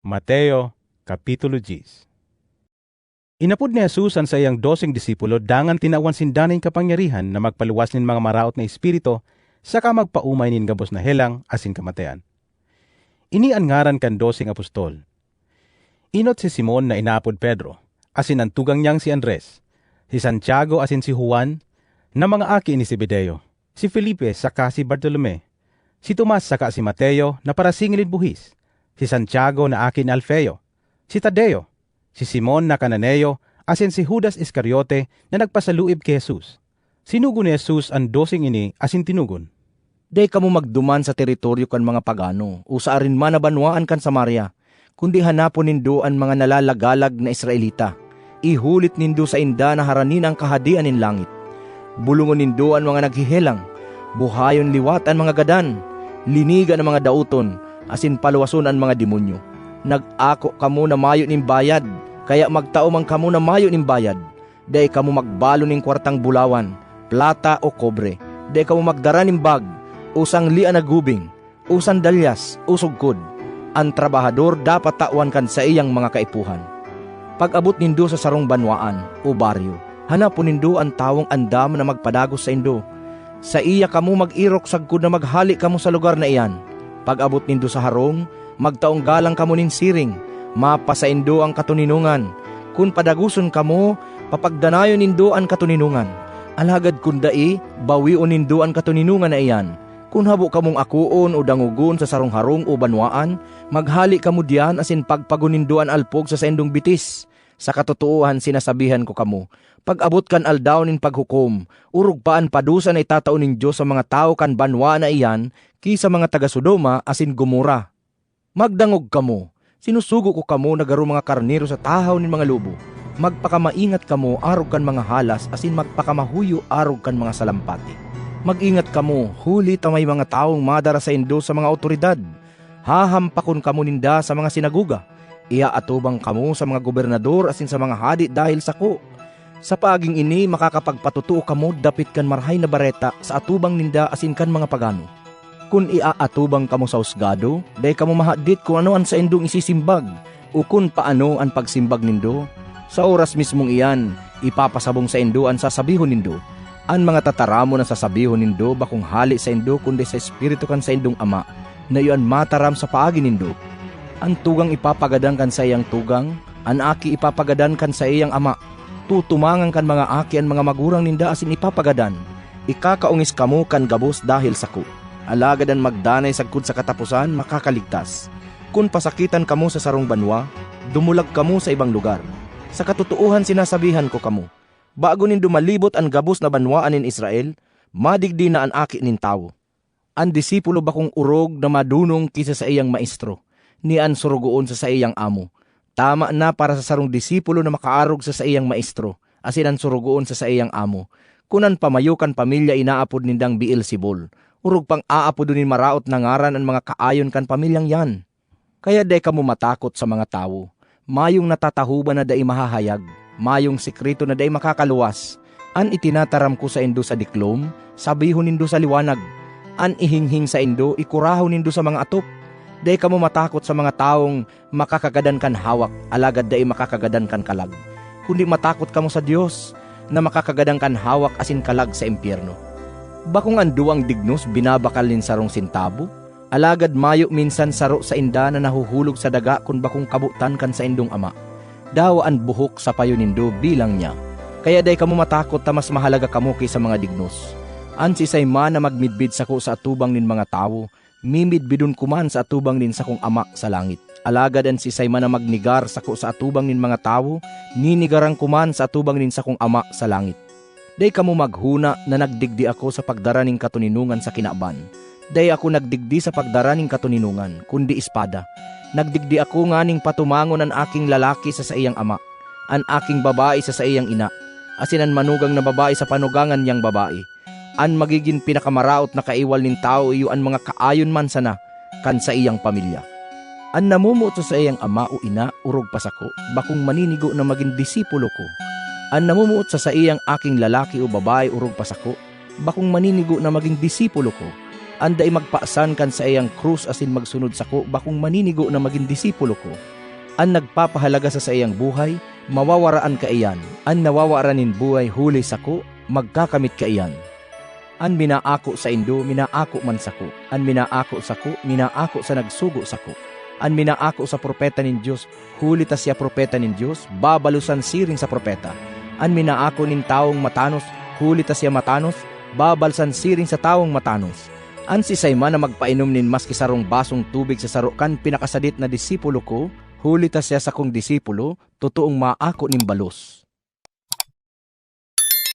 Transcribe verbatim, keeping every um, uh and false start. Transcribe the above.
Mateo, Kapitulo diyes. Inapod ni Jesus an saiyang doseng disipulo dangan tinawan sinda nin kapangyarihan na magpaluwas nin mga maraot na espiritu saka magpaomay nin gabos na helang asin kamatayan. Ini an ngaran kan doseng apostol: Enot si Simon na inaapod Pedro, asin an tugang niyang si Andres, si Santiago asin si Juan, na mga aki ni Zebedeo, si Felipe saka si Bartolome, si Tomas saka si Mateo na parasingil nin buhis, si Santiago na aki ni Alfeo, si Tadeo, si Simon na Cananeo, asin si Judas Iscariote na nagpasaluib ki Jesus. Sinugo ni Jesus an doseng ini asin tinugon, "Dai kamo magduman sa teritoryo kan mga pagano o sa arin man na banwaan kan Samaria, kundi hanapon nindo an mga nalalagalag na Israelita. Ihulit nindo sainda na harani na an Kahadean nin langit. Bolongon nindo an mga naghehelang, buhayon liwat an mga gadan, linigan an mga daoton, asin paluwason an mga demonyo. Nag-ako kamo na mayo nin bayad, kaya magtao man kamo na mayo nin bayad. Dai kamo magbalon nin kwartang bulawan, plata o kobre. Dai kamo magdara nin bag, o sanglean na gubing, o sandalyas, o sugkod. An trabahador dapat tawan kan saiyang mga kaipuhan. Pag-abot nindo sa sarong banwaan o baryo, hanapon nindo an tawong andam na magpadagos saindo. Saiya kamo mag-erok sagkod na maghale kamo sa lugar na iyan. Pag-abot nindo sa harong, magtaong galang kamo nin siring, mapasaindo an katoninongan. Kun padagoson kamo, papagdanayon nindo an katoninongan. Alagad kun dai, bawion nindo an katoninongan na iyan. Kun habo kamong akoon o dangogon sa sarong harong o banwaan, maghale kamo diyan asin pagpagon nindo an alpog sa saindong bitis. Sa katotoohan sinasabihan ko kamo, pag-abot kan Aldaw nin Paghukom, orog pa an padusa na itatao nin Dios sa mga tawo kan banwaan na iyan ki sa mga taga Sodoma asin Gomorra. Magdangog kamo! Sinusugo ko kamo na garo mga karnero sa tahaw nin mga lobo. Magpakamaingat kamo arog kan mga halas asin magpakamahuyo arog kan mga salampati. Mag-ingat kamo, huli ta may mga tawong madara saindo sa mga awtoridad. Hahampakon kamo ninda sa mga sinagoga. Iaatubang kamo sa mga gobernador asin sa mga hade dahel sako. Sa paaging ini, makakapagpatotoo kamo dapit kan Marahay na Bareta sa atubang ninda asin kan mga pagano. Kun iaatubang kamo sa husgado, dai kamo mahadit kun ano an saindong isisimbag, o kun paano an pagsimbag nindo. Sa oras mismong iyan, ipapasabong saindo an sasabihon nindo. An mga tataramon na sasabihon nindo bakong hale saindo kundi sa Espiritu kan saindong Ama, na iyo an mataram sa paagi nindo. An tugang ipapagadan kan saiyang tugang, an aki ipapagadan kan saiyang ama. Tutumangan kan mga aki an mga magurang ninda asin ipapagadan. Ikakaongis kamo kan gabos dahel sako, alagad an magdanay sagkod sa kataposan makakaligtas. Kun pasakitan kamo sa sarong banwa, dumulag kamo sa ibang lugar. Sa katotoohan sinasabihan ko kamo, bago nindo malibot an gabos na banwaan nin Israel, madigdi na an Aki nin Tawo. An disipulo bakong orog na madonong ki sa saiyang maestro, ni an sorogoon sa saiyang amo. Tama na para sa sarong disipulo na makaarog sa saiyang maestro, asin an sorogoon sa saiyang amo. Kun an pamayo kan pamilya inaapod nindang Beelzebul, orog pang aapodon nin maraot na ngaran an mga kaayon kan pamilyang iyan. Kaya dai kamo matakot sa mga tawo. Mayong natatahoban na dai mahahayag, mayong sekreto na dai makakaluwas. An itinataram ko saindo sa diklom, sabihon nindo sa liwanag. An ihinghing saindo, ikurahon nindo sa mga atop. Dai kamo matakot sa mga tawong makakagadan kan hawak, alagad dai makakagadan kan kalag. Kundi matakot kamo sa Dios, na makakagadan kan hawak asin kalag sa impyerno. Bakong an duwang dignos binabakal nin sarong sentabo? Alagad mayo minsan saro sainda na nahuhulog sa daga kun bakong kabotan kan saindong Ama. Dawa an buhok sa payo nindo bilang niya. Kaya dai kamo matakot ta mas mahalaga kamo ki sa mga dignos. An siisay man na magmidbid sako sa atubang nin mga tawo, mimidbidon ko man sa atubang nin sakong Ama sa langit. Alagad an siisay man na magnegar sako sa atubang nin mga tawo, ninegaran ko man sa atubang nin sakong Ama sa langit. Dai kamo maghona na nagdigdi ako sa pagdara nin katoninongan sa kinaban. Dai ako nagdigdi sa pagdara nin katoninongan, kundi espada. Nagdigdi ako nganing patumangon an aking lalaki sa saiyang ama, an aking babae sa saiyang ina, asin an manugang na babae sa panugangan niyang babae. An magigin pinakamaraot na kaiwal nin tawo iyo an mga kaayon man sana kan saiyang pamilya. An namomoot sa saiyang ama o ina orog pa sako, bakong maninigo na magin disipulo ko. An namomoot sa saiyang aking lalaki o babae orog pa sako, bakong maninigo na magin disipulo ko. An dai magpasan kan saiyang krus asin magsunod sako, bakong maninigo na magin disipulo ko. An nagpapahalaga sa saiyang buhay, mawawaraan kaiyan; an nawawaran nin buhay huli sako, magkakamit kaiyan. An minaako saindo, minaako man sako; an minaako sako, minaako sa nagsugo sako. An minaako sa propeta nin Dios, huli ta siya propeta nin Dios, babalosan siring sa propeta. An minaako nin tawong matanos, huli ta siya matanos, babalsan siring sa tawong matanos. An siisay man na magpainom nin maski sarong basong tubig sa saro kan pinakasadit na disipulo ko, huli ta siya sakong disipulo, totoong maako nin balos.